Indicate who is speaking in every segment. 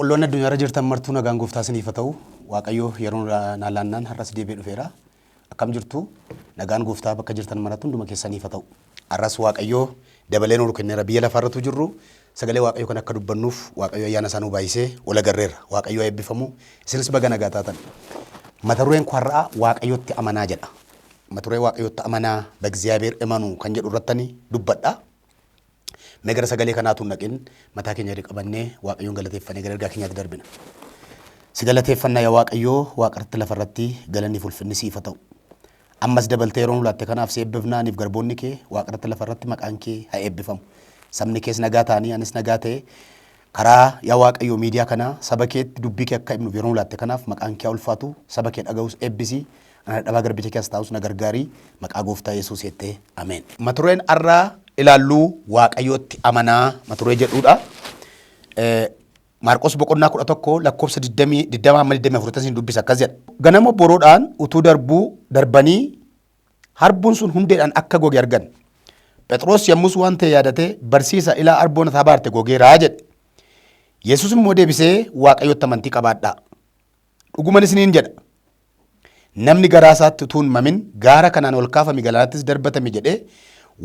Speaker 1: Qulqulloonni addunyaarra jirtan martuu nagaan gooftaa isiniif haa ta'u. Waaqayyo yeroo naa laannaan har'as deebi'ee dhufeera. Akkam jirtu? Nagaan gooftaa bakka jirtan maratti hunduma keessaniif haa ta'u. Har'as Waaqayyo dabalee nuu kenneera. Biyya lafaarratu jirru sagalee Waaqayyo kan akka dubbannuuf Waaqayyo ayyaana isaa nuu baay'isee wal agarreerra. Waaqayyo haa eebbifamu. Isinis baga nagaa taatan. Mata dureen koo har'aa Waaqayyotti amanaa jedha. Mata duree Waaqayyotti amanaa በእግዚአብሔር እመኑ kan jedhu irrattani dubbadha. Mee gara sagalee kanaatu hin dhaqin, mataa keenya gadi qabannee Waaqayyoon galateeffannee gara ergaa keenyaatti darbina. Si galateeffannaa yaa Waaqayyoo, waaqarratti lafarratti galanni fi ulfinni siif haa ta'u. Ammas dabaltee yeroo nu laatte kanaaf si eebbifnaa. Aniif garboonni kee waaqarratti lafarratti maqaan kee haa eebbifamu. Sabni kees nagaa ta'anii anis nagaa ta'e karaa yaa Waaqayyoo miidiyaa kanaa saba keetti dubbii kee akka himnuuf yeroo nu laatte kanaaf maqaan kee haa ulfaatu. Saba kee dhaga'us eebbisi. Ana dadhabaa garbicha kee as taa'us na gargaarii, maqaa gooftaa Yesuus jettee, ameen. Mata dureen har'aa ilaalluu Waaqayyootti amanaa mata duree jedhudha. Maarqos boqonnaa 11 lakkoofsa 20 hamma 24 isin dubbisa, akkas jedha. Ganama boroodhaan utuu darbuu darbanii harbuun sun hundeedhaan akka goge argan. Phexros yommus waan ta'e yaadatee, "Barsiisa, ilaa arboon ati abaarte gogeeraa," jedhe. Yesus immoo deebisee, "Waaqayyotti amantii qabaadhaa. Dhuguman isiniin jedha. Namni garaa isaatti utuu hin mamin gaara kanaan ol kaafami, galaanattis darbatami jedhee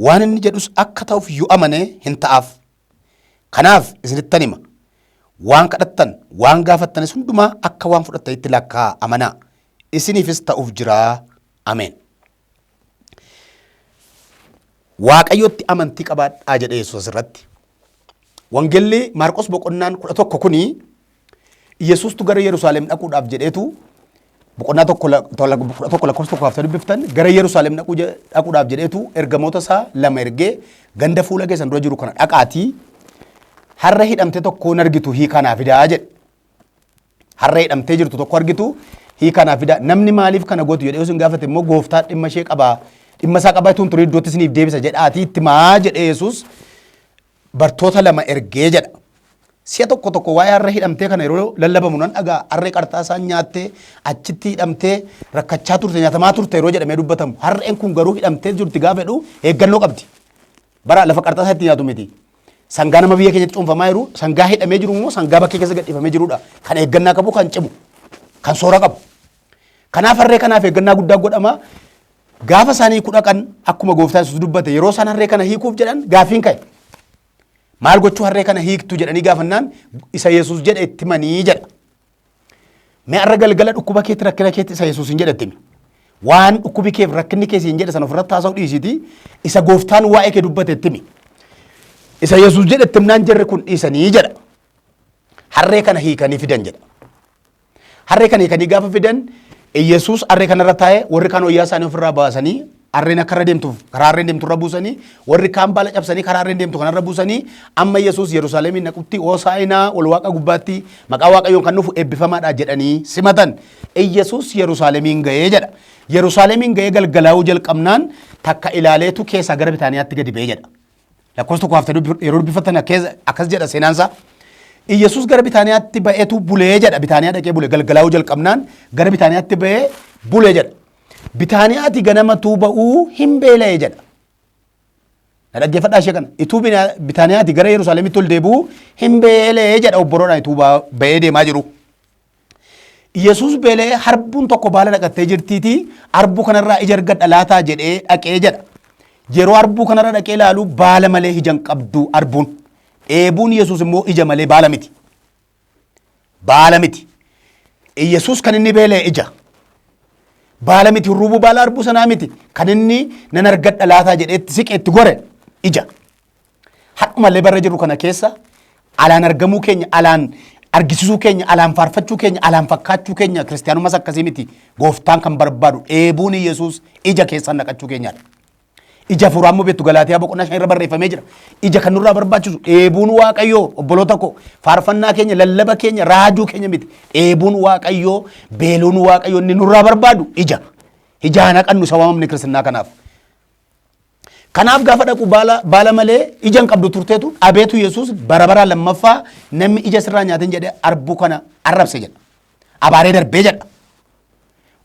Speaker 1: waan inni jedhus akka ta'uuf yoo amane hin ta'aaf. Kanaaf isinittan hima. Waan kadhattan, waan gaafattanis hundumaa akka waan fudhattanitti lakkaa'aa, amanaa. Isiniifis ta'uuf jira." Ameen. Waaqayyotti amantii qabaadhaa jedhe Yesuus asirratti. Wangeelli Maarqos boqonnaan 11 kuni Yesuustu gara Yerusaalem dhaquudhaaf jedheetu boqonnaa 11 lakkoofsa 1 haftanii dubbiftan, gara Yerusaalem dhaquudhaaf jedheetu ergamoota isaa lama ergee, "Ganda fuula keessan dura jiru kana dhaqaatii harree hidhamte tokko argitu, hiikaa naa fidaa," jedhe. "Harree hidhamtee jirtu tokko argitu, hiikaa naa fidaa. Namni maaliif kana gootu jedhee yoo isin gaafate immoo gooftaa dhimma ishee qabaa, dhimma isaa qabaa tun turii iddootti isiniif deebisa jedhaatii itti himaa," jedhee Yesuus bartoota lama ergee jedha. Si'a tokko tokko waa'ee harree hidhamtee kana yeroo lallabamu nan dhagaa. Harree qarxaa isaan nyaattee achitti hidhamtee rakkachaa turte, nyaatamaa turte yeroo jedhamee dubbatamu. Harreen kun garuu hidhamtee jirti gaafa jedhu eeggannoo qabdi. Bara lafa qarxaa isaa itti nyaatu miti. Sangaa nama biyya keenyatti cuunfamaa jiru, sangaa hidhamee jiru immoo sangaa bakkee keessa gadhiifamee jirudha. Kan eeggannaa qabu, kan cimu, kan soora qabu. Kanaaf harree kanaaf eeggannaa guddaa godhama. Gaafa isaanii hiikuu dhaqan, akkuma gooftaa Yesuus dubbate, yeroo isaan harree kana hiikuuf jedhan gaaffiin ka'e. "Maal gochuu harree kana hiiktu?" jedhanii gaafannaan isa Yesuus jedhe itti himanii jedha. Mee har'a galgala dhukkuba keetti, rakkina keetti isa Yesuus hin jedhe itti himi. Waan dhukkubi keef rakkinni kee siin jedhe sana ofirratti haasa'u dhiisiiti isa gooftaan waa'ee kee dubbate itti himi. Isa Yesuus jedhe itti himnaan jarri kun dhiisanii jedha. Harree kana hiikanii fidan jedha. Harree kana hiikanii gaafa fidan, Yesuus harree kanarra taa'ee, warri kaan wayyaa isaanii ofirraa baasanii harreen akka irra deemtuuf karaa harreen deemtu irra buusanii, warri kaan baala cabsanii karaa harreen deemtu kanarra buusanii, amma Yesuus Yerusaalemiin dhaqutti "Hoosaa'inaa, ol waaqa gubbaatti maqaa Waaqayyoon kan dhufu eebbifamaadha" jedhanii simatan. Yesuus Yerusaalemiin ga'ee jedha. Yerusaalemiin ga'ee galgalaa'uu jalqabnaan takka ilaaleetu keessaa gara Bitaaniyaatti gadi ba'ee jedha. Lakkoofsa 1 haftee yeroo dubbifatan akkas jedha seenaansaa. Iyyasuus gara Bitaaniyaatti ba'eetu bulee jedha. Bitaaniyaa dhaqee bule, galgalaa'uu jalqabnaan gara Bitaaniyaatti ba'ee bulee jedha. Bitaaniyaati ganamatuu ba'uu hin beela'e jedha. Na dhaggeeffadhaa ishee kana. Ituu Bitaaniyaati gara Yerusaalemitti ol deebi'uu hin beela'e jedha, obboroodhaan ituu ba'ee deemaa jiru. Yesuus beela'ee harbuun tokko baala naqattee jirtiitii harbuu kanarraa ija argadha laataa jedhee dhaqee jedha. Yeroo harbuu kanarra dhaqee ilaalu baala malee ija hin qabdu harbuun. Dheebuun Yesuus immoo ija malee baala miti. Baala miti. Yesuus kan inni beela'e ija. Baala miti, hurruubuu baala harbuu sanaa miti. Kan inni nan argadha laataa jedhee itti siqee itti gore ija. Hadhumallee barra jirru kana keessa alaan argamuu keenya, alaan argisisuu keenya, alaan faarfachuu keenya, alaan fakkaachuu keenya kiristaanummas akkasii miti. Gooftaan kan barbaadu dheebuun Yesuus ija keessan naqachuu keenyadha. Ija hafuuraa immoo beektu, Galaatiyaa boqonnaa 5 irra barreeffamee jira. Ija kan nurraa barbaachisu dheebuun Waaqayyoo, obboloota koo, faarfannaa keenya, lallaba keenya, raajuu keenya miti. Dheebuun Waaqayyoo, beeluun Waaqayyoo inni nurraa barbaadu ija. Ijaan haqannu isa waamamne kiristinnaa kanaaf. Kanaaf gaafa dhaqu baala malee ija hin qabdu turteetu dhabeetu Yesuus bara baraan lammaffaa namni ija sirraa nyaatin jedhee arbuu kana arrabse jedha. Abaaree darbee jedha.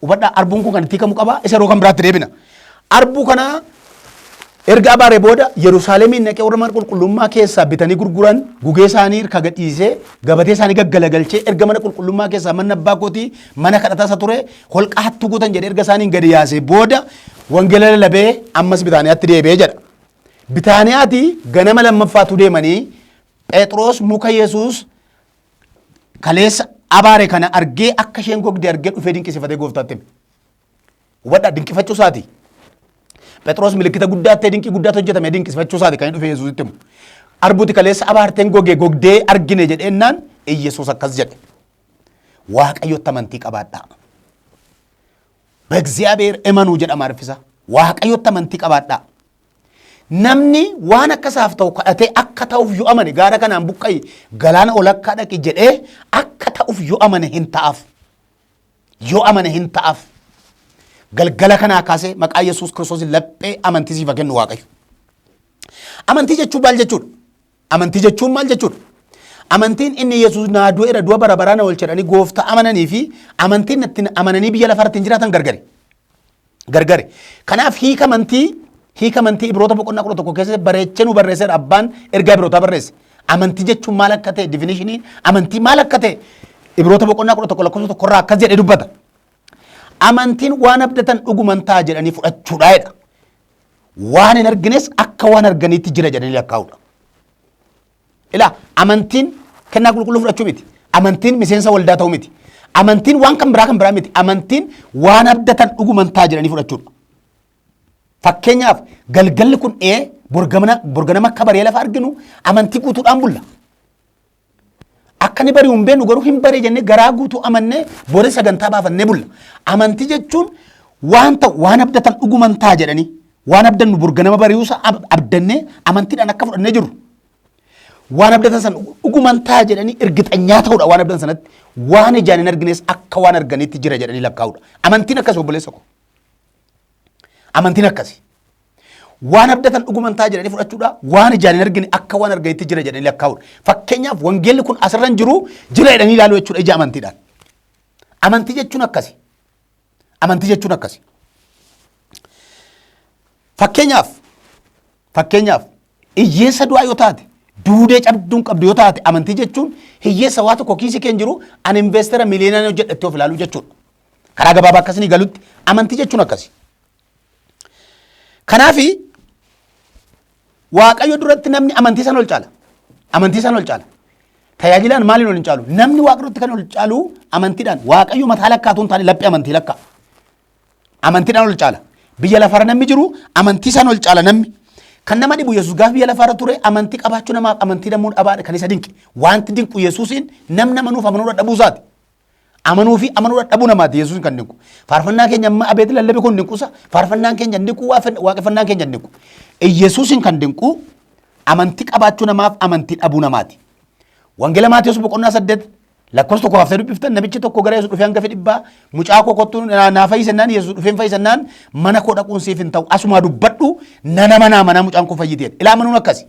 Speaker 1: Hubadhaa, arbuun kun kan itti hiikamu qaba. Isa yeroo kan biraatti deebina. Arbuu kana Erga abaaree booda Yerusaalemiin dhaqee warra mana qulqullummaa keessaa bitanii gurguran gugee isaanii harka gadhiisee, gabatee isaanii gaggalagalchee, erga mana qulqullummaa keessaa manni abbaa kootii mana kadhataa isa ture holqa hattuu gootan jedhee erga isaaniin gadi yaasee booda wangeela lallabee ammas Bitaaniyaatti deebi'ee jedha. Bitaaniyaati ganama lammaffaatu deemanii Phexros muka Yesuus kaleessa abaare kana argee, akka isheen gogde argee dhufee dinqisiifatee gooftaatti hime. Hubadhaa, dinqifachuu isaati. Phexros milikkita guddaa ta'e, dinqii guddaatu hojjetame, dinqisifachuu isaati kan inni dhufee Yesuusitti himu. Arbuuti kaleessa abaarteen goge gogdee argine jedheennaan Yesuus akkas jedhe. Waaqayyotti amantii qabaadhaa. በእግዚአብሔር እመኑ jedhama arfisa. Waaqayyotti amantii qabaadhaa. Namni waan akka isaaf ta'u kadhatee akka ta'uuf yoo amane, gaara kanaan buqqa'i, galaana ol akka dhaqi jedhee akka ta'uuf yoo amane hin ta'aaf. Yoo amane hin ta'aaf. Galgala kanaa kaasee maqaa Yesuus Kiristoos laphee amantii siif haa kennu Waaqayyo. Amantii jechuun maal jechuudha? Amantii jechuun maal jechuudha? Amantiin inni Yesuus naa du'eera, du'a bara baraa na oolcha jedhanii gooftaa amananii fi amantiin ittiin amananii biyya lafaarratti hin jiraatan gargari. Gargari. Kanaaf hiika amantii Ibroota boqonnaa 11 keessatti bareechee nu barreesseera, abbaan ergaa Ibrootaa barreesse. Amantii jechuun maal akka ta'e, definitioniin amantii maal akka ta'e Ibroota boqonnaa 11 lakkoofsa 1rraa akkas jedhee dubbata. Amantiin waan abdatan dhuguman ta'a jedhanii fudhachuudha jedha. Waan hin argines akka waan arganiitti jira jedhanii lakkaa'uudha. Ilaa, amantiin kennaa qulqulluu fudhachuu miti. Amantiin miseensa waldaa ta'uu miti. Amantiin waan kan biraa miti. Amantiin waan abdatan dhuguman ta'a jedhanii fudhachuudha. Fakkeenyaaf, galgalli kun dhiyee borganama akka baree lafa arginu amantii guutuudhaan bulla. Akka inni bari'u hin beeknu, garuu hin baree jennee garaa guutuu amannee booda sagantaa baafannee bulla. Amantii jechuun waan ta'u, waan abdatan dhuguman ta'a jedhanii, waan abdannu borganama bari'uusa abdannee amantiidhaan akka fudhannee jirru. Waan abdatan san dhuguman ta'a jedhanii ergixanyaa ta'uudha, waan abdatan sanatti waan ijaan hin argines akka waan arganiitti jira jedhanii lakkaa'uudha. Amantiin akkas, obboleessa koo. Amantiin akkasi. Waan abdatan dhuguman ta'a jedhanii fudhachuudha. Waan ijaan hin argine akka waan arganitti jira jedhanii lakkaa'uudha. Fakkeenyaaf, wangeelli kun asirra hin jiru, jira jedhanii ilaaluu jechuudha ija amantiidhaan. Amantii jechuun akkasi. Amantii jechuun akkasi. Fakkeenyaaf, hiyyeessa du'aa yoo taate, duudee cabduun qabdu yoo taate, amantii jechuun hiyyeessa waa tokko kiisii keenya jiru an investara miliyoonaan hojjedhattee of ilaaluu jechuudha. Karaa gabaabaa akkasii galutti amantii jechuun akkasi. Kanaafi Waaqayyo duratti namni amantii sana ol caala. Amantii sana ol caala. Tajaajilaan maaliin ol hin caalu? Namni Waaqa duratti kan ol caalu amantiidhaan. Waaqayyo mataa lakkaatu hin taane, laphee amantii lakkaa. Amantiidhaan ol caala. Biyya lafarra namni jiru amantii isaan ol caala namni. Kan nama dhibu, Yesuus gaafa biyya lafarra ture amantii qabaachuu namaaf amantii namuu dhabaadha kan isa dinqe. Wanti dinqu Yesuusiin namni amanuuf amanuu dadhabuu isaati. Amanuu fi amanuu dadhabuu namaati Yesuus kan dinqu. Faarfannaa keenya amma abeet lallabi kun dinqusa. Faarfannaan keenya hin dinqu, waaqeffannaan keenya hin dinqu. Yesuusin kan dinqu amantii qabaachuu namaaf amantii dhabuu namaati. Wangeela Maatiyus boqonnaa 8 lakkoofsa 1 haftee dubbiftan, namichi tokko gara Yesuus dhufee hangafi dhibbaa mucaa koo kottu naa fayyisannaan, Yesuus dhufeen fayyisannaan, mana koo dhaquun siif hin ta'u, asumaa dubbadhu nana manaa manaa mucaan koo fayyiteedha. Ilaa, amanuun akkasi.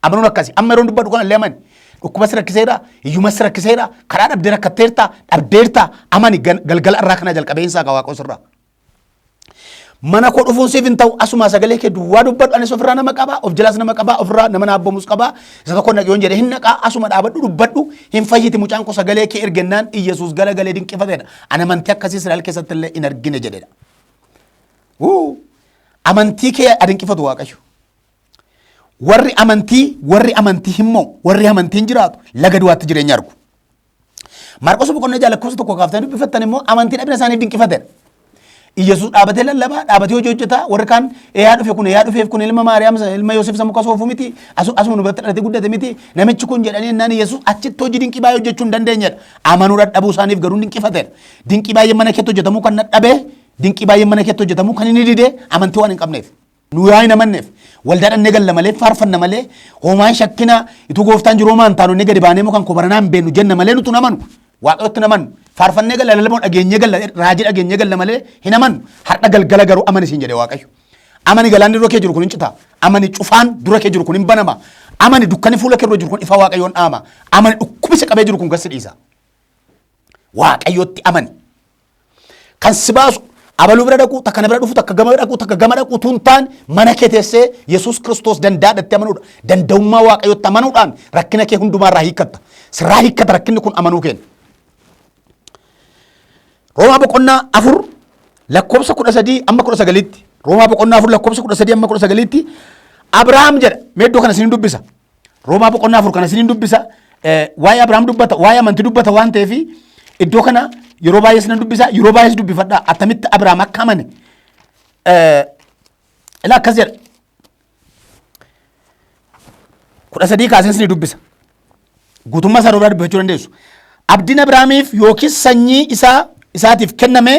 Speaker 1: Amanuun akkasi. Amma yeroon dubbadhu kana illee amani. Dhukkuba si rakkiseera, hiyyuma si rakkiseera, karaa dhabdee rakkatteerta, dhabdeerta, amani, galgala irraa kana jalqabee hin saaqa Waaqa sirraa. Mana koo dhufuun siif hin ta'u, asumaa sagalee kee duwwaa dubbadhu, anis ofirraa nama qabaa, of jalaas nama qabaa, ofirraa nama na abboomus qabaa, isa tokko naqi yoon jedhe hin naqaa, asuma dhaabadhu dubbadhu, hin fayyiti mucaan koo, sagalee kee ergennaan Iyyasuus galagalee dinqifateedha. Ani amantii akkasii Israa'el keessatti illee hin argine jedhedha. Wuu! Amantii kee adinqifatu Waaqayyo. Warri amantii himmoo, warri amantiin jiraatu laga du'aatti jireenya argu. Maarqos boqonnaa 6 lakkoofsa 1 kaaftanii dubbifattan immoo amantii dhabina isaanii dinqifateedha. Iyyasuus dhaabatee lallabaa, dhaabatee hojii hojjetaa, warri kaan eeyaa dhufe kun, eeyaa dhufeef kun, ilma Maariyaam, ilma Yoosef isa muka soofuu miti, asuma nu biratti dhalatee guddate miti namichi kun jedhanii ennaan, Iyyasuus achitti hojii dinqii baay'ee hojjechuu hin dandeenyedha. Amanuu dadhabuu isaaniif garuu dinqifateedha. Dinqii baay'ee mana keetti hojjetamuu kan dadhabee, dinqii baay'ee mana keetti hojjetamuu kan inni dide amantii waan hin qabneef. Nu yaa hin amanneef. Waldaa dhannee galla malee, faarfanna malee, homaan shakkina ituu gooftaan jiru homaan taanu inni gadi baanee mukan kobaranaa hin beeknu jenna malee nutu hin amanu. Waaqayyotti hin amanu. Faarfannee galla, lallaboo dhageenyee galla, raajii dhageenyee galla malee hin amanu. Har'a galgala garuu amani siin jedhe Waaqayyo. Amani, galaanni dura kee jiru kun hin cita. Amani, cufaan dura kee jiru kun hin banama. Amani, dukkanni fuula kee dura jiru kun ifa Waaqayyoon dhaama. Amani, dhukkubisa qabee jiru kun gasi dhiisa. Waaqayyotti amani. Kan si baasu Abaluu bira dhaquu, takka na bira dhufu, takka gama dhaquu, takka gama dhaquu tun taan mana kee teessee Yesuus Kiristoos danda'aadhatti amanuudha. Danda'ummaa Waaqayyootti amanuudhaan rakkina kee hundumaarraa hiikkatta. Sirraa hiikkata rakkinni kun amanuu keenya. Roomaa boqonnaa 4 lakkoofsa 13 amma 19tti. Roomaa boqonnaa 4 lakkoofsa 13 amma 19tti Abrahaam jedha. Mee iddoo kana isinin dubbisa. Roomaa boqonnaa 4 kana isinin dubbisa. Waa'ee Abrahaam dubbata, waa'ee amantii dubbata waan ta'eef iddoo kana yeroo baay'ee isinan dubbisa, yeroo baay'ees dubbifadha. Attamitti Abrahaam akka amane. Ilaa akkas jedha. 13 kaaseen isinii dubbisa. Guutummaa isaa biraa dubbifachuu dandeessu. Abdiin Abrahaamiif yookiis sanyii isaa isaatiif kenname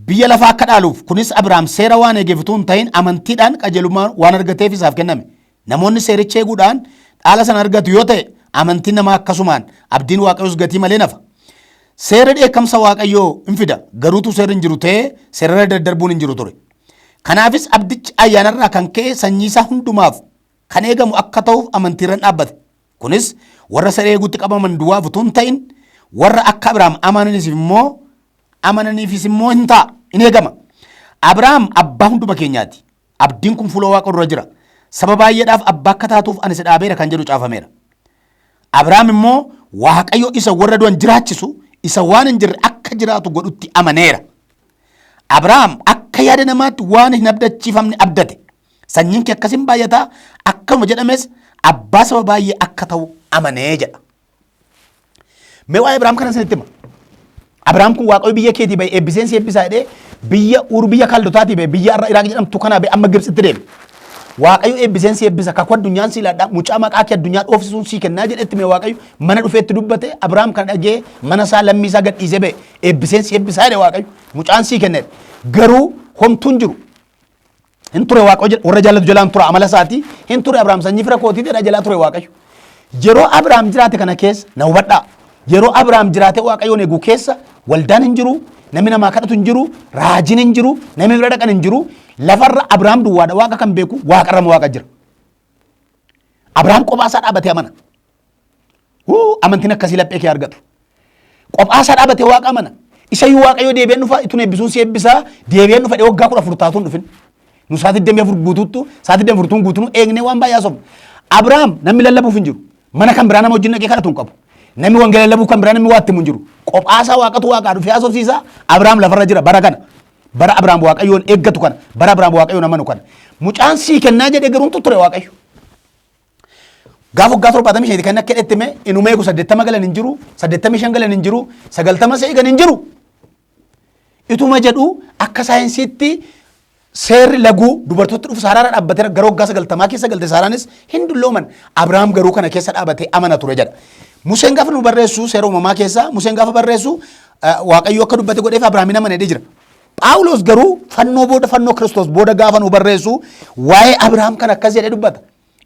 Speaker 1: biyya lafaa akka dhaaluuf kunis Abrahaam seera waan eegeef utuu hin ta'in amantiidhaan qajeelummaa waan argateef isaaf kenname. Namoonni seericha eeguudhaan dhaala sana argatu yoo ta'e amantiin namaa akkasumaan abdiin Waaqayyoos gatii malee nafa. Seerri dheekkamsa Waaqayyoo hin fida garuutu seerri hin jiru ta'ee seerarra daddarbuun hin jiru ture. Kanaafis abdichi ayyaanarraa kan ka'e sanyii isaa hundumaaf kan eegamu akka ta'uuf amantiirran dhaabbate. Kunis warra seera eeguutti qabaman duwwaaf utuu hin ta'in warra akka Abrahaam amananiif immoo amananiifis immoo hin ta'a hin eegama. Abrahaam abbaa hunduma keenyaati. Abdiin kun fuula Waaqa dura jira. Saba baay'eedhaaf abbaa akka taatuuf ani si dhaabeera kan jedhu caafameera. Abrahaam immoo Waaqayyo isa warra du'an jiraachisu isa waan hin jirre akka jiraatu godhutti amaneera. Abrahaam akka yaada namaatti waan hin abdachiifamne abdate. Sanyiin kee akkas hin baay'ata akkuma jedhames abbaa saba baay'ee akka ta'u amanee jedha. Mee waa'ee Abrahaam kana isinitti hima. Abrahaam kun Waaqayyo biyya keetii ba'e eebbiseen si eebbisaa jedhee biyya Uur biyya Kaldotaatii ba'e biyya har'a Iraaq jedhamtu kanaa ba'e amma Gibxitti deeme. Waaqayyo eebbiseen si eebbisa kakuu addunyaan si laadha mucaa maqaa kee addunyaa dhoofsisuun sii kennaa jedhetti mee Waaqayyo mana dhufee itti dubbate Abrahaam kana dhagee mana isaa lammii isaa gadhiisee ba'e eebbiseen si eebbisaa jedhe Waaqayyo mucaan sii kenne garuu homtuun jiru hin ture Waaqayyo warra jaallatu jalaan tura amala isaati hin ture Abrahaam sanyii fira kootii jedha jalaa ture Waaqayyo. Yeroo Abrahaam jiraate kana keessa na hubadhaa. Yeroo Abrahaam jiraate Waaqayyoon eegu keessa waldaan hin jiru, namni namaa kadhatu hin jiru, raajiin hin jiru, namni bira dhaqan hin jiru. Lafarra Abrahaam duwwaadha Waaqa kan beeku Waaqarra Waaqa jira. Abrahaam kophaa isaa dhaabatee amana. Huu amantiin akkasii laphee kee argatu. Kophaa isaa dhaabatee Waaqa amana. Isayyuu Waaqayyo deebi'een dhufa itun eebbisuun si eebbisaa deebi'een dhufa waggaa 14 taatuun dhufin. Nu sa'aatii 24 guutuuttu sa'aatii 24 tuun guutuu eegnee waan baay'ee haasofna. Abrahaam namni lallabuuf hin jiru. Mana kan biraa nama wajjin dhaqee kadhatu hin qabu. Namni wangeela lallabuu kan biraa namni waa itti himu hin jiru. Kophaa isaa Waaqatu Waaqaa dhufee haasofsiisa. Abrahaam lafarra jira bara kana. Bara Abrahaam Waaqayyoon eeggatu kana. Bara Abrahaam Waaqayyoon amanu kana. Mucaan sii kennaa jedhee garuu ture Waaqayyo. Gaafa waggaa 75 kan akka hidhetti mee inuma eegu 80 galan hin jiru, 85 galan hin jiru, 90 isa eegan hin jiru. Ituma jedhu akka saayinsiitti seerri laguu dubartootatti dhufu Saaraarra dhaabbatee gara waggaa 90 keessa galte Saaraanis hin dullooman. Abrahaam garuu kana keessa dhaabatee amana ture jedha. Museen gaafa nu barreessu seera uumamaa keessa Museen gaafa barreessu Waaqayyo akka dubbate godheef Abrahaamin amane jedhee jira. Phaawulos garuu fannoo booda fannoo Kiristoos booda gaafa nu barreessu waa'ee Abrahaam kan akkas jedhee dubbata.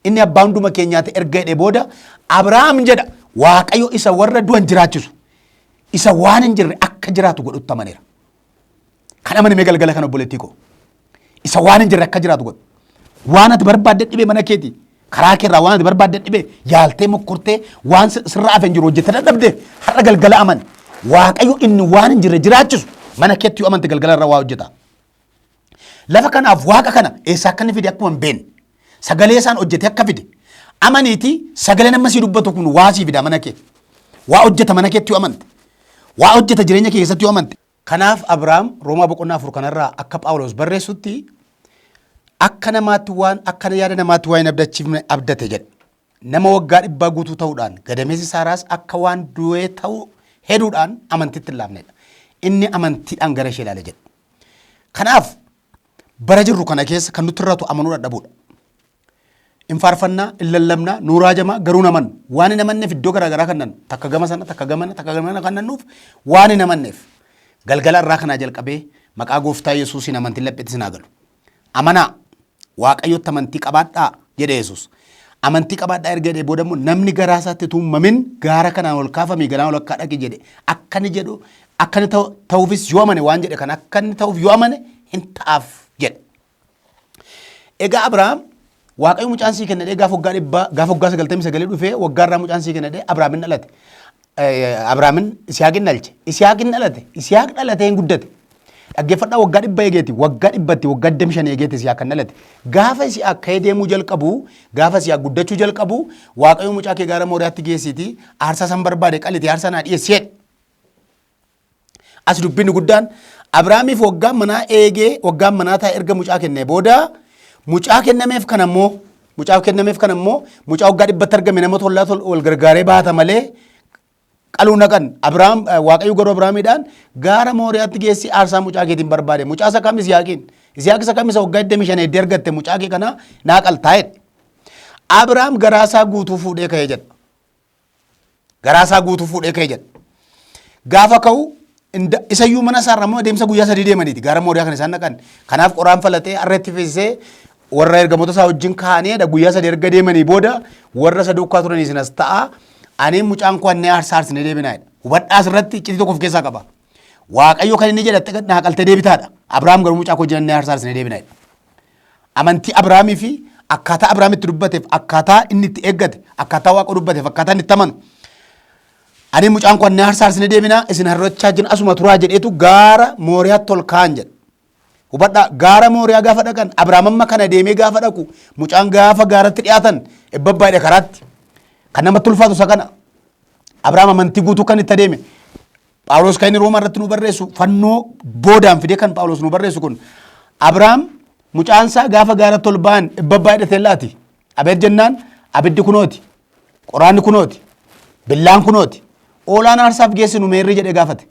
Speaker 1: Inni abbaa hunduma keenyaati erga jedhee booda Abrahaam jedha Waaqayyo isa warra du'an jiraachisu isa waan hin jirre akka jiraatu godhutti amaneera. Kan amane mee galgala kana obboleettii koo. Isa waan hin jirre akka jiraatu godhu. Waan ati barbaadde dhibee mana keetii karaa keerraa waan ati barbaadde dhibee yaaltee mokkortee waan sirraa hafe hin jiru hojjettee dadhabde har'a galgala amani. Waaqayyo inni waan hin jirre jiraachisu mana keetti yoo amante galgala irra waa hojjeta. Lafa kanaaf waaqa kana eessaa akka inni fide akkuma hin beekne sagalee isaan hojjete akka fide amaniiti sagaleen amma sii dubbatu kun waa sii fida mana kee. Waa hojjeta mana keetti yoo amante. Waa hojjeta jireenya kee keessatti yoo amante. Kanaaf Abrahaam Roomaa boqonnaa 4 kanarraa akka Phaawulos barreessutti akka namaatti waan akka yaada namaatti waan hin abdachiifne abdate jedha. Nama waggaa dhibbaa guutuu ta'uudhaan gadameessi Saaraas akka waan du'ee ta'u heduudhaan amantiitti hin laafnedha. Inni amantiidhaan gara ishee ilaale jedha. Kanaaf bara jirru kana keessa kan nutti irratu amanuu dadhabuudha. In faarfannaa, in lallabnaa, nuu raajamaa garuu hin amannu. Waan hin amanneef iddoo garaa garaa kan nannu. Takka gama sana, takka gamana, takka gamana kan nannuuf waan hin amanneef. Galgala irraa kanaa jalqabee maqaa gooftaa Yesuusiin amantiin lapheetti isin haa galu. Amanaa! Waaqayyotti amantii qabaadhaa jedhe Yesuus. Amantii qabaadhaa erga jedhee booda immoo namni garaa isaatti utuu hin mamin gaara kanaan ol kaafamii galaan ol akka dhaqi jedhe akka inni jedhu akka inni ta'uufis yoo amane waan jedhe kan akka inni ta'uuf yoo amane hin ta'aaf jedhe. Egaa Abrahaam Waaqayyo mucaan sii kenna jedhee gaafa waggaa dhibbaa gaafa waggaa 99 dhufee waggaa irraa mucaan sii kenna jedhee Abrahaamin dhalate. Abrahaamin Isihaaqin dhalche. Isihaaqin dhalate. Isihaaq dhalatee hin guddate. Dhaggeeffadhaa, waggaa 100 eegeeti, waggaa 100tti, waggaa 25 eegeeti Yisihaaq kan dhalate. Gaafa Yisihaaq ka'ee deemuu jalqabu, gaafa Yisihaaq guddachuu jalqabu, Waaqayyo mucaa kee gaara Mooriyaatti geessiiti aarsaa san barbaade qaliti aarsaa naa dhiyeessi jedhe. As dubbinni guddaan Abrahaamiif waggaan manaa eegee, waggaan manaa taa'e, erga mucaa kennee booda, mucaa kennameef kana immoo mucaa waggaa 100tti argame nama tollaa wal gargaaree baata malee qaluu naqan. Abrahaam, Waaqayyo garuu Abrahaamiidhaan gaara Mooriyaatti geessi aarsaa mucaa keetiin barbaade. Mucaa isa kam? Isiyaaqiin. Isiyaaq isa kam? Isa waggaa 25 eddee argatte mucaa kee kana naa qaltaa jedhe. Abrahaam garaasaa guutuu fuudhee ka'ee jedha. Garaasaa guutuu fuudhee ka'ee jedha. Gaafa ka'u isayyuu mana isaarra immoo adeemsa guyyaa 3 deemaniiti gaara Mooriyaa kan isaan dhaqan. Kanaaf qoraan falatee harreetti feesisee warra ergamoota isaa wajjin ka'aniidha. Guyyaa 3 erga deemanii booda warra isa duukaa turanii isinas ta'a. Ani mucaan koo annee aarsaa aarsinee deebinaa jedha. Hubadhaa, asirratti iccitii tokko of keessaa qaba. Waaqayyo kan inni jedhe naa qaltee deebitaadha. Abrahaam garuu mucaa koo wajjin annee aarsaa aarsinee deebinaa jedha. Amantii Abrahaamii fi akkaataa Abrahaam itti dubbateef, akkaataa inni itti eeggate, akkaataa Waaqa dubbateef, akkaataa inni itti amanu. Ani mucaan koo annee aarsaa aarsinee deebinaa, isin harrachaa jiran asuma turaa jedheetu gaara Mooriyaatti ol ka'an jedha. Hubadhaa, gaara Mooriyaa gaafa dhaqan, Abrahaam amma kana deemee gaafa dhaqu, mucaan gaafa gaaratti dhiyaatan ebbabbaadha karaatti. Kan namatti ulfaatu isa kana. Abrahaam amantii guutuu kan itti adeeme. Phaawulos kan inni Roomaa irratti nu barreessu, fannoo boodaan fidee kan Phaawulos nu barreessu kun, Abrahaam mucaan isaa gaafa gaaratti ol ba'an ebbabbaa hidhatee laati. Abeet jennaan, abiddi kunooti. Qoraanni kunooti. Billaan kunooti. Oolaan aarsaaf geessinu meerri jedhee gaafate.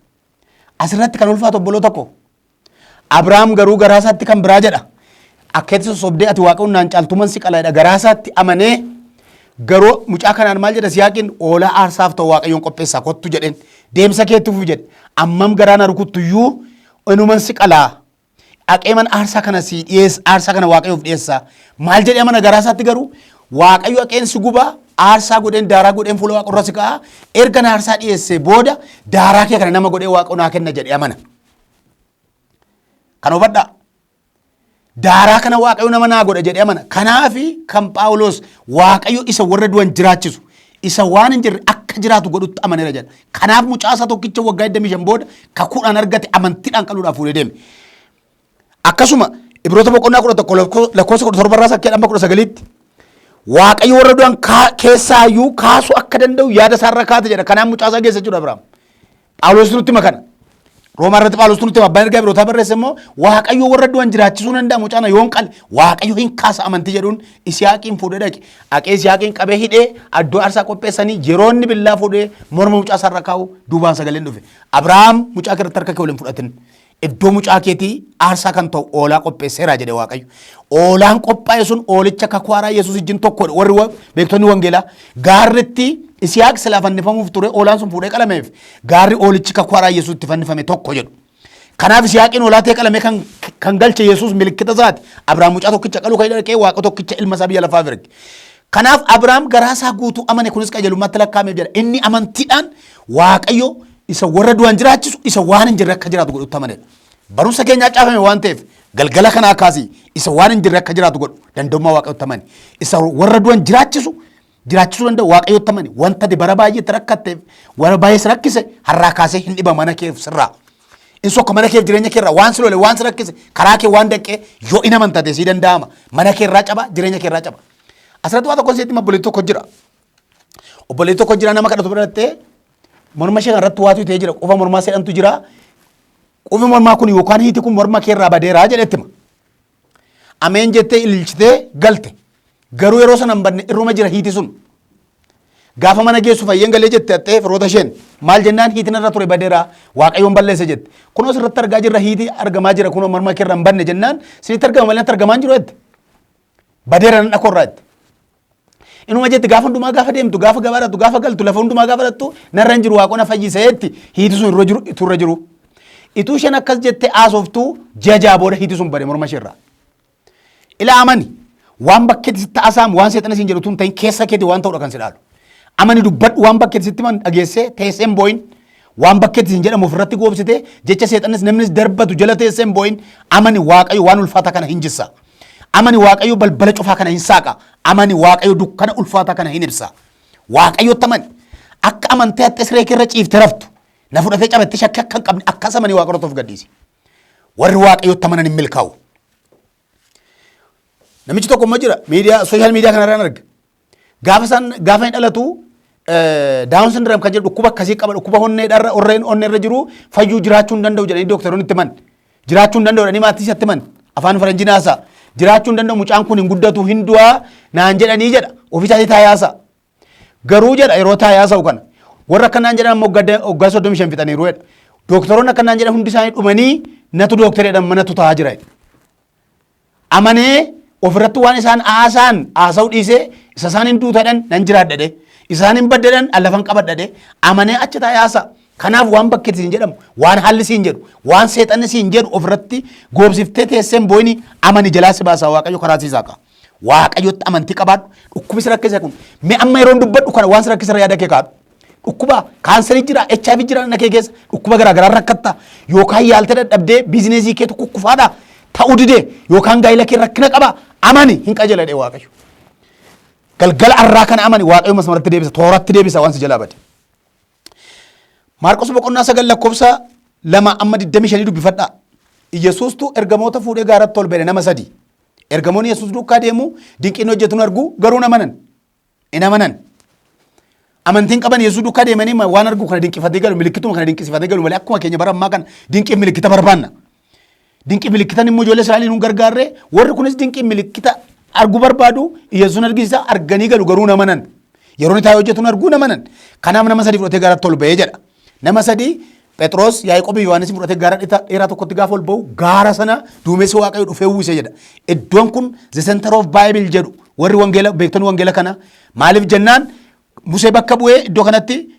Speaker 1: Asirratti kan ulfaatu, obboloota koo. Abrahaam garuu garaa isaatti kan biraa jedha. Akka itti sossobdee ati Waaqa humnaan caaltuman si qala jedha. Garaa isaatti amanee garuu mucaa kanaan maal jedha Siyaaqiin? Oolaa aarsaaf ta'u Waaqayyoon qopheessaa, kottu jedheen. Deemsa keetti fufi jedhe. Ammam garaa na rukuttu iyyuu inuman si qalaa. Dhaqee man aarsaa kana si dhiyeessa, aarsaa kana Waaqayyoof dhiyeessaa. Maal jedhee amana garaa isaatti garuu? Waaqayyo dhaqeen si gubaa, aarsaa godheen, daaraa godheen fuula Waaqa irra si ka'a. Erga na aarsaa dhiyeessee booda daaraa kee kana nama godhee Waaqa naa kenna jedhee amana. Kan hubadhaa. Daaraa kana Waaqayyo nama naa godha jedhee amana. Kanaafi kan Phaawulos Waaqayyo isa warra du'an jiraachisu, isa waan hin jirre akka jiraatu godhutti amaneera jedha. Kanaaf mucaa isaa tokkicha waggaa 25 booda kakuudhaan argate amantiidhaan qaluudhaaf fuudhee deeme. Akkasuma Ibroota boqonnaa 11 lakkoofsa 17 irraa sakkee amma 19tti Waaqayyo warra du'an keessaayyuu kaasuu akka danda'u yaada isaarra kaate jedha. Kanaaf mucaa isaa geessa jechuudha Abrahaam. Phaawulos nutti hima kana. Roomaa irratti Phaawulos nutti hima. Abbaan ergaa Ibrootaa barreesse immoo Waaqayyo warra du'an jiraachisuu danda'a, mucaa yoon qale Waaqayyo hin kaasa amantii jedhuun Isiyaaqiin fuudhee dhaqe. Dhaqee Isiyaaqiin qabee hidhee iddoo aarsaa qopheessanii yeroo inni billaa fuudhee morma mucaa isaarra kaa'u duubaan sagaleen dhufe. Abrahaam, mucaa kee irratti harka kee ol hin fudhatin. Iddoo mucaa keetii aarsaa kan ta'u oolaa qopheesseera jedhe Waaqayyo. Oolaan qophaa'e sun oolicha kakuu haaraa Yesuus wajjin tokkodha. Warri beektonni wangeelaa gaarritti Isihaaq silaa fannifamuuf ture, oolaan sun fuudhee qalameef, gaarri oolichi kakuu haaraa Yesuus itti fannifame tokko jedhu. Kanaaf Isihaaqiin hoolaa ta'ee qalamee kan galche Yesuus milikkita isaati. Abrahaam mucaa tokkicha qaluu kan dhaqee Waaqa tokkicha ilma isaa biyya lafaaf erge. Kanaaf Abrahaam garaa isaa guutuu amane, kunis qajeelummaatti lakkaa'ameef jedha. Inni amantiidhaan Waaqayyo isa warra du'an jiraachisu, isa waan hin jirre akka jiraatu godhutti amanedha. Barumsa keenyaa caafame waan ta'eef galgala kanaa kaasii isa waan hin jirre akka jiraatu godhu danda'ummaa Waaqayyotti amani. Isa warra du'an jiraachisu jiraachisuu danda'u Waaqayyotti amani. Wanta ati bara baay'eetti rakkatteef, warra baay'ee si rakkise har'aa kaasee hin dhiba mana keef sirraa. In sokka mana keef jireenya keerraa waan si lole, waan si rakkise, karaa kee waan danqee yoo in amantate sii danda'ama. Mana keerraa caba, jireenya keerraa caba. Asirratti waa tokko sitti obboleetti tokko jira. Obboleetti tokko jira, nama kadhatu birattee morma ishee kanarratti waatu ta'ee jira. Qufa mormaa sedhantu jira. Qufi mormaa kun yookaan hiiti kun morma keerraa badeeraa jedhetti hima. Ameen jettee ililchitee galte. Garuu yeroo sana hin badne, irruma jira hiiti sun. Gaafa mana geessu fayyeen galee jette haxxee firoota isheen maal jennaan, hiitiin irra ture badeera, Waaqayyoon balleesse jette. Kunoo asirratti argaa jirra, hiiti argamaa jira, kunoo morma keerra hin badne jennaan, sinitti argama malee natti argamaa hin jiru jette. Badeera nan dhakorraa jette. Inuma jette, gaafa hundumaa gaafa deemtu, gaafa gabaa dhaqxu, gaafa galtu, lafa hundumaa gaafa dhaqxu narra hin jiru, Waaqona fayyiseetti, hiiti sun irra jiru ituu irra jiru. Ituu isheen akkas jettee haasoftuu ji'a 6 booda hiiti sun bade morma isheerraa. Ilaa, amani, waan bakkeetti sitti haasa'amu, waan seexana siin jedhu tun ta'in, keessa keetii waan ta'udha kan si dhaalu. Amani, dubbadhu, waan bakkeetti sitti himan dhageessee teessee hin boo'in. Waan bakkeetti siin jedhamu ofirratti goobsitee jecha seexanis namnis darbatu jala teessee hin boo'in. Amani, Waaqayyo waan ulfaataa kana hin jissa. Amani, Waaqayyo balbala cufaa kana hin saaqa. Amani, Waaqayyo dukkana ulfaataa kana hin ibsa. Waaqayyotti amani. Akka amantee haxxee siree keerra ciiftee raftu. Na fudhatee cabattee shakkii akka hin qabne akkas amanii Waaqayyotti of gadhiisi. Warri Waaqayyotti amanan hin milkaa'u. Namichi tokko immoo jira, miidiyaa, social media kanarraan arga. Gaafa isaan gaafa hin dhalatu Down syndrome kan jedhu dhukkuba akkasii qaba, dhukkuba onneedharra, orreen onneerra jiru, fayyuu jiraachuu hin danda'u jedhanii dooktaroonni itti himan. Jiraachuu hin danda'u jedhanii maatii isatti himan. Afaan faranjii naasaa. Jiraachuu hin danda'u mucaan kun, hin guddatu, hin du'aa naan jedhanii jedha. Ofii isaatii taa'ee haasa'a. Garuu jedha, yeroo taa'ee haasa'u kana warra akkanaan jedhan ammoo waggaa 35 fixaniiru jedha. Dooktaroonni akkanaan jedhan hundi isaanii dhumanii natu dooktareedhaan manatu taa'aa jira jedha. Amanee ofirratti waan isaan haasa'an haasa'uu dhiisee, isa isaan hin duutadhan nan jiraadha jedhe, isaan hin baddadhan lafan qabadha jedhe, amanee achi taa'ee haasa'a. Kanaaf waan bakki siin jedhamu, waan haalli siin jedhu, waan seexanni siin jedhu ofirratti goobsiftee teesseen booyini, amani, jalaa si baasaa Waaqayyo, karaa sii saaqa. Waaqayyotti amantii qabaadhu. Dhukkubi si rakkise kun, mee amma yeroon dubbadhu kana waan si rakkise irra yaada kee kaadhu. Dhukkuba kaansarii jira, HIV jira, na kee keessa dhukkuba garaa garaa rakkatta, yookaan yaaltee dadhabdee biizineesii keetu kukkufaadha ta'uu didee, yookaan gaa'ila kee rakkina qaba, amani, hin qajeela jedhee Waaqayyo. Galgala arraa kana amani, Waaqayyo masmaratti deebisa, tooratti deebisa waan si jalaa bade. Maarqos boqonnaa 9 lakkoofsa 2 amma 25 dubbifadhaa. Yesuustu ergamoota fuudhee gaaratti ol ba'e, nama sadi. Ergamoonni Yesuus duukaa deemu, dinqiin hojjetu argu, garuu hin amanan. Hin amanan. Amantiin qaban Yesuus duukaa deemanii waan argu kana dinqifatee galu, milikkituma kana dinqisiifatee galu malee, akkuma keenya bara ammaa kana dinqiif milikkita barbaanna. Dinqii milikkitan immoo ijoollee Israa'eliin hin gargaarre, warri kunis dinqii milikkita arguu barbaadu, Yesuun argisiisa, arganii galu, garuu hin amanan. Yeroo inni taa'ee hojjetu arguu hin amanan. Kanaaf nama sadi fudhatee gaaratti ol ba'ee jedha. Nama sadi, Phexros, Yaaqoob, Yohaannis fudhatee gaara dheeraa tokkotti gaafa ol ba'u, gaara sana duumessi Waaqayyo dhufee uwwise jedha. Iddoon kun the center of Bible jedhu warri wangeela beektonni wangeela kana. Maaliif jennaan, Musee bakka bu'ee iddoo kanatti,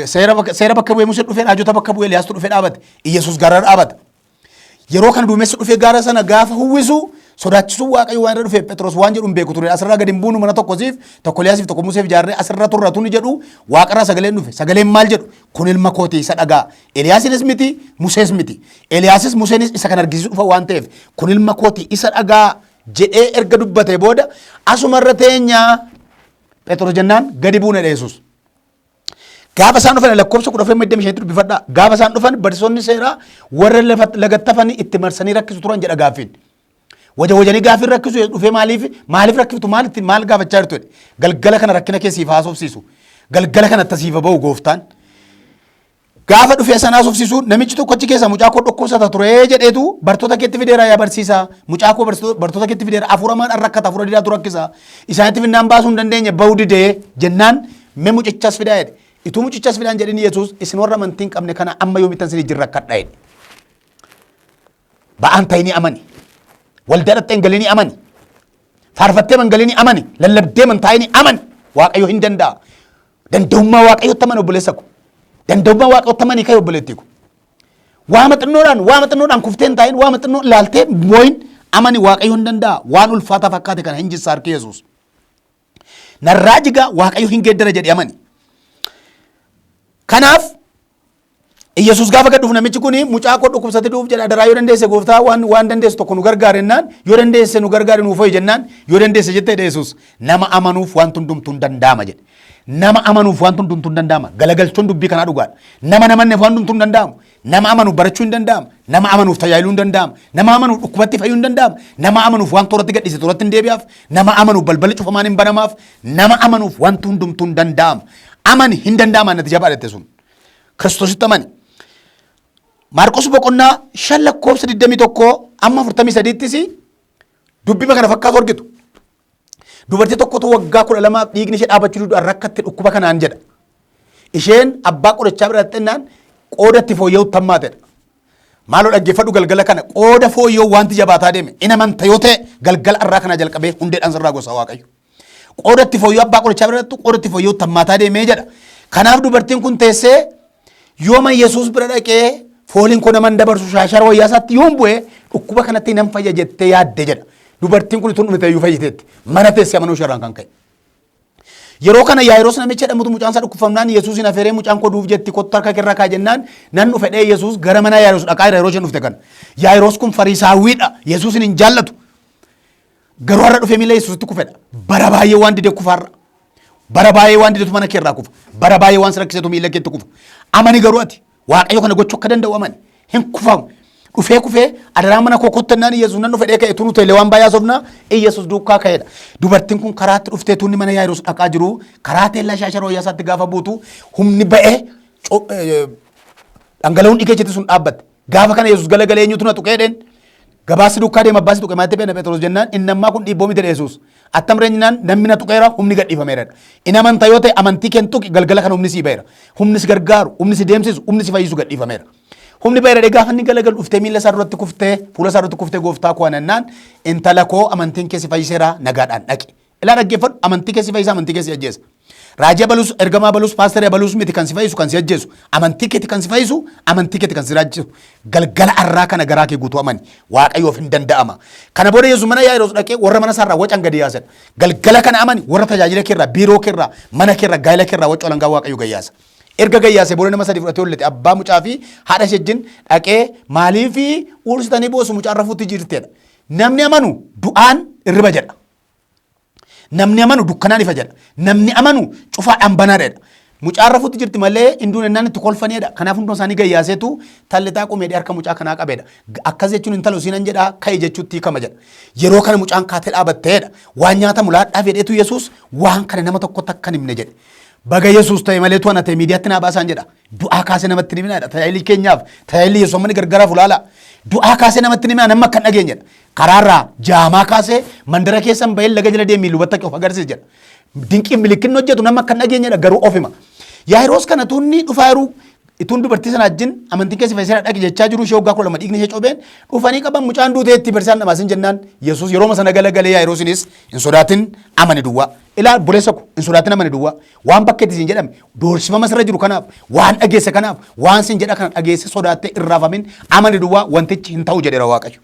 Speaker 1: seera bakka bu'ee Musee dhufee, raajota bakka bu'ee Eliyaastu dhufee dhaabate. Iyyasuus gaara dhaabata. Yeroo kana duumessi dhufee gaara sana gaafa uwwisu, sodaachisuu Waaqayyo waan irra dhufee, Phexros waan jedhu hin beeku ture. Asirraa gadi hin buunu, mana tokko siif, tokko Eliyaasiif, tokko Museef ijaarree asirra turra tuni jedhu, waaqarraa sagaleen dhufe. Sagaleen maal jedhu? "Kun ilma kooti, isa dhagaa." Eliyaasinis miti, Musees miti. Eliyaasis Museenis isa kan argisiisu dhufa waan ta'eef, "Kun ilma kooti, isa dhagaa" jedhee erga dubbatee booda, "Asumarra teenyaa Phexros" jennaan, "Gadi buune" jedhe Yesuus. Gaafa isaan dhufan, lakkoofsa 14 25tti dubbifadhaa. Gaafa isaan dhufan, barsiisonni seeraa warra lagattafanii itti marsanii rakkisu turan jedha gaaffiin. Waja wajanii gaaffiin rakkisu dhufee, maaliif maaliif rakkiftu, maal itti maal gaafachaa jirtu jedhe. Galgala kana rakkina kee siif haasofsiisu. Galgala kana siif ba'u gooftaan. Gaafa dhufee sana haasofsiisu, namichi tokko achi keessa, "Mucaa koo dhukkubsata ture" jedheetu, "Bartoota keetti fideera yaa barsiisaa. Mucaa koo bartoota keetti fideera, hafuura maan rakkata, hafuura didaatu rakkisa. Isaanitti finnaan baasuu hin dandeenye, ba'uu didee" jennaan, "Mee mucichas fidaa" jedhe. Ituu mucichas fidaan jedhin, Yesuus, "Isin warra amantii hin qabne kana, amma yoomittan isin ijji rakkadha?" jedhe. Ba'aan ta'inii amani. Waldaa dhattee hin galinii amani. Faarfattee hin galinii amani. Lallabdee man taa'inii amani. Waaqayyo hin danda'a. Danda'ummaa Waaqayyotti amani, obboleessa ko. Danda'ummaa Waaqayyotti amanii ka'e, obboleettii ko. Waama xinnoodhaan, waama xinnoodhaan kuftee hin taa'in, waama xinnoo ilaaltee mooyin, amani, Waaqayyo hin danda'a. Waan ulfaataa fakkaate kana hin jissa harki Yesuus. Narraa jigaa, Waaqayyo hin geeddara jedhe amani. Kanaaf Iyyasuus gaafa gad dhufu, namichi kun mucaa koo dhukkubsate du'uuf jedha, "Adaraa, yoo dandeesse gooftaa, waan dandeessu tokko nu gargaare" jennaan, "Yoo dandeesse nu gargaare, nuuf ho'i" jennaan, "Yoo dandeesse jettee?" jedhe Yesuus. "Nama amanuuf wanti hundumtuu hin danda'ama" jedhe. Nama amanuuf wanti hundumtuu hin danda'ama. Galagalchuun dubbii kanaa dhugaadha. Nama namanneef waan hundumtuu hin danda'amu. Nama amanuuf barachuu hin danda'ama. Nama amanuuf tajaajiluu hin danda'ama. Nama amanuuf dhukkubatti fayyuu hin danda'ama. Nama amanuuf waan tooratti gadhiise tooratti hin deebi'aaf. Nama amanuuf balballi cufamaan hin banamaaf. Nama amanuuf wanti hundumtuu hin danda'ama. Amani, hin danda'ama natti jabaa jette sun. Kiristoositti amani. Maarqos boqonnaa 5 lakkoofsa 21 amma 43ttis dubbima kana fakkaatu argitu. Dubartii tokkotu waggaa 12f dhiigni ishee dhaabachuu diduudhaan rakkatte dhukkuba kanaan jedha. Isheen abbaa qorichaa bira xinnaan qooda itti fooyya'u tammaatedha. Maaloo dhaggeeffadhu, galgala kana qooda fooyya'u wanti jabaataa deeme in amanta yoo ta'e, galgala arraa kana jalqabee hundeedhaan sirraa gosa Waaqayyo. Qooda itti fooyya'u abbaa qorichaa bira dhaqxu, qooda itti fooyya'u tammaataa deemee jedha. Kanaaf dubartiin kun teessee, "Yooma Yesuus bira dhaqee fooliin koo naman dabarsu shaashara wayyaa isaatti yoon bu'e, dhukkuba kanatti nan fayya" jettee yaadde jedha. Dubartiin kun tun dhumte iyyuu fayyiteetti. Mana teessee amanuu isheerraan kan ka'e. Yeroo kana Yaayiroos namicha jedhamutu mucaan isaa dhukkubfamnaan Yesuusin afeeree, "Mucaan koo du'uuf jetti, kottu harka keerra kaa" jennaan, "Nan dhufe" dhee Yesuus gara mana Yaayiroos dhaqaa jira yeroo isheen dhufte kana. Yaayiroos kun Fariisaawwiidha. Yesuusin hin jaallatu. Garuu har'a dhufee miila Yesuusitti kufedha. Bara baay'ee waan dide kufaarra. Bara baay'ee waan didetu mana keerraa kufa. Bara baay'ee waan si rakkisetu miila keetti kufa. Amani garuu ati. Waaqayyo kana gochuu akka danda'u amani. Hin kufamu. Dhufee kufee adaraa mana koo kottannaan Iyyasuus nan dhufe dhee ka'e tunu teelee waan baay'ee haasofna Iyyasuus duukaa ka'edha. Dubartiin kun karaatti dhuftee tunni mana Yaayiroos dhaqaa jiru karaa teellaa shaasha rooyyaa isaatti gaafa buutu humni ba'ee dhangala'uun dhiiga isheetti sun dhaabbatte. Gaafa kana Yesuus galagalee eenyutu na tuqee jedheen. Gabaassi duukaa deema abbaasi tuqe maatti beena Phexros jennaan inni ammaa kun dhiibboo miti jedhe Yesuus. Attam reenyinaan namni na tuqeera humni gadhiifameera. In amanta yoo ta'e amantii keen tuqi galgala kana humni sii ba'eera. Humni si gargaaru, humni si deemsisu, humni si fayyisu gadhiifameera. Humni ba'eera jedhee gaafa inni galagalu dhuftee miila isaa duratti kuftee fuula isaa duratti kuftee gooftaa koo anannaan intala koo amantiin kee si fayyiseera nagaadhaan dhaqi. Ilaa dhaggeeffadhu amantii kee si fayyisa amantii kee si ajjeesa. Raajii abaluus ergamaa abaluus paasterii abaluus miti kan si fayyisu kan si ajjeesu amantii keeti kan si fayyisu amantii keeti kan si jiraachisu galgala arraa kana garaa kee guutuu amani waaqayyoof hin danda'ama. Kana booda Yesuus mana Yaayiroos dhaqee warra mana isaarraa wacan gadi yaasedha. Galgala kana amani warra tajaajila keerraa biiroo keerraa mana keerraa gaa'ela keerraa wacu alangaa waaqayyo gayyaasa. Erga gayyaasee booda nama sadii fudhatee hollete abbaa mucaa fi haadha ishee wajjin dhaqee maaliif uursitanii boosu mucaan rafuutti jirtedha. Namni amanu du'aan irriba jedha. Namni amanu dukkanaan ifa jedha. Namni amanu cufaadhaan banaa jedha. Mucaan rafuutti jirti malee hinduun ennaan itti kolfanidha. Kanaaf hunduma isaanii gayyaaseetu tallixaa qumeedhee harka mucaa kanaa qabeedha. Akkas jechuun intala usiinan jedha ka'i jechuutti hiikama jedha. Yeroo kana mucaan kaatee dhaabatteedha. Waan nyaatamu laadhaa fedheetu Yesuus waan kana nama tokkotti akka hin himne jedhe. Baga Yesuus ta'e malee tu ana ta'e miidiyaatti naa baasaan jedha. Du'aa kaasee namatti hin himinaa jedha. Tajaajilli keenyaaf tajaajilli Yesuus amma ni gargaraaf ulaala. Du'aa kaasee namatti hin himinaa namni akka hin dhageenye jedha. Karaarraa jaamaa kaasee mandara keessan bahee laga jala deemii lubatti of agarsiisi jedha. Dinqiif milikkinni hojjetu nama akka hin dhageenyedha garuu of hima. Yaayiroos kana tuunni dhufaa jiru ituun dubartii sana wajjin amantiin keessa fayyisee dhaqi jechaa jiru ishee waggaa 12 dhiigni ishee cobeen dhufanii qaban mucaan duutee itti barsaan dhamaasin jennaan Yesuus yerooma sana galagalee Yaayiroosinis hin sodaatin amani duwwaa. Ilaa obboleessa ko hin sodaatin amani duwwaa. Waan bakka itti siin jedhame doorsifama sirra jiru kanaaf waan dhageesse kanaaf waan siin jedha kana dhageesse sodaattee irraafamin amani duwwaa wantichi hin ta'u jedheera Waaqayyo.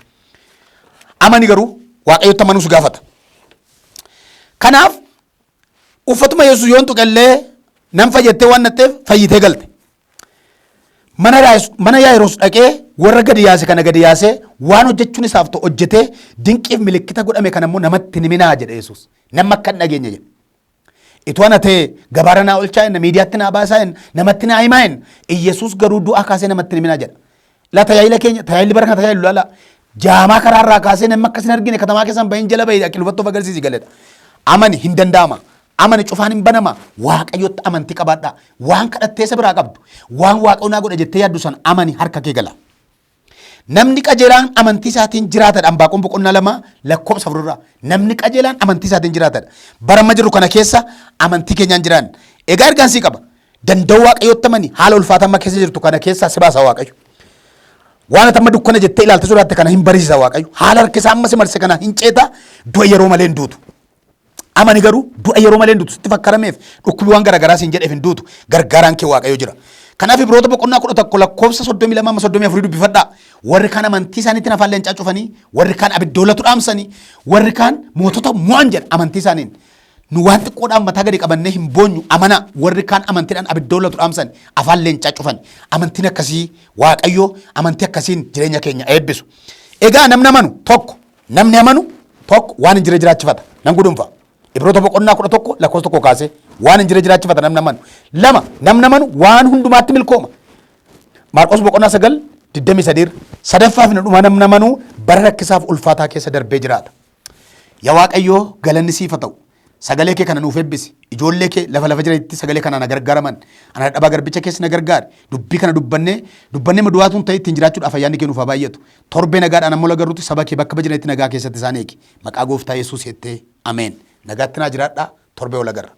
Speaker 1: Amani garuu Waaqayyotti amanuu si gaafata. Kanaaf uffatuma Yesuus yoon tuqellee nan fayyattee waan natteef fayyitee galte. Mana Yaayiroos dhaqee warra gadi yaase kana gadi yaasee waan hojjechuun isaaf ta'u hojjetee dinqiif milikkita godhame kana immoo namatti hin himinaa jedhe Yesuus. Nama akka hin dhageenye jedhe. Itoo ana ta'e gabaara naa olchaa jenna miidiyaatti naa baasaa jenna namatti naa himaa jenna. Iyyasuus garuu du'aa kaasee namatti hin himinaa jedha. Laa tajaajila keenya tajaajilli bara kana tajaajilu laala. Jaamaa karaarraa kaasee namni akkas hin argine katamaa keessan bahin jala bahi dhaqi lubatti of agarsiisi galedha. Amani hin danda'ama. Amani cufaan hin banama. Waaqayyotti amantii qabaadhaa. Waan kadhattee isa biraa qabdu. Waan waaqayyo naa godha jettee yaaddu sana amani harka kee gala. Namni qajeelaan amantii isaatiin jiraatadha. Anbaaqoon boqonnaa 2 lakkoofsa 4 irraa. Namni qajeelaan amantii isaatiin jiraatadha. Bara amma jirru kana keessa amantii keenyaan jiraan. Egaa ergaan sii qaba. Danda'uu Waaqayyootti amani haala ulfaataa amma keessa jirtu kana keessaa si baasa Waaqayyo. Waan ati amma dukkana jettee ilaalte sodaatte kana hin bariisisa Waaqayyo. Haala harkisaa amma si marse kana hin ceeta du'a yeroo malee hin duutu. Amani garuu du'a yeroo malee hin duutu sitti fakkarameef dhukkubi waan garaagaraa siin jedheef hin duutu gargaaraan kee Waaqayyo jira. Kanaaf Ibroota boqonnaa 11 lakkoofsa 32 amma 34 dubbifadhaa. Warri kaan amantii isaaniitiin afaan leencaa cufanii, warri kaan abiddoolatu dhaamsanii, warri kaan mootota mo'an jedha amantii isaaniin. Nu waan xiqqoodhaan mataa gadi qabannee hin boonyu amanaa warri kaan amantiidhaan abiddoolatu dhaamsan afaan leencaa cufan. Amantiin akkasii Waaqayyo amantii akkasiin jireenya keenya eebbisu. Egaa namni amanu tokko namni amanu tokko waan hin jirre jiraachifata nan gudunfa. Ibroota boqonnaa 11 lakkoofsa 1 kaasee waan hin jirre jiraachifata namni amanu. Lama namni amanu waan hundumaatti milkooma. Maarqos boqonnaa 9 23 irra. Sadaffaa fi dhumaa namni amanu bara rakkisaaf ulfaataa keessa darbee jiraata. Yaa Waaqayyoo galanni siif haa ta'u. Sagalee kee kana nuuf eebbisi. Ijoollee kee lafa lafa jiranitti sagalee kanaan na gargaaraman. Ana dadhabaa garbicha keessa na gargaari. Dubbii kana dubbannee dubbannee maduwaatuun ta'e ittiin jiraachuudhaaf ayyaanni kee nuuf haa baay'atu. Torbee nagaadhaan amma agarrutti saba kee bakka jiranitti nagaa keessatti isaan eegi. Maqaa gooftaa Yesuus jettee ameen. Nagaatti naa jiraadhaa torbee wal agarra.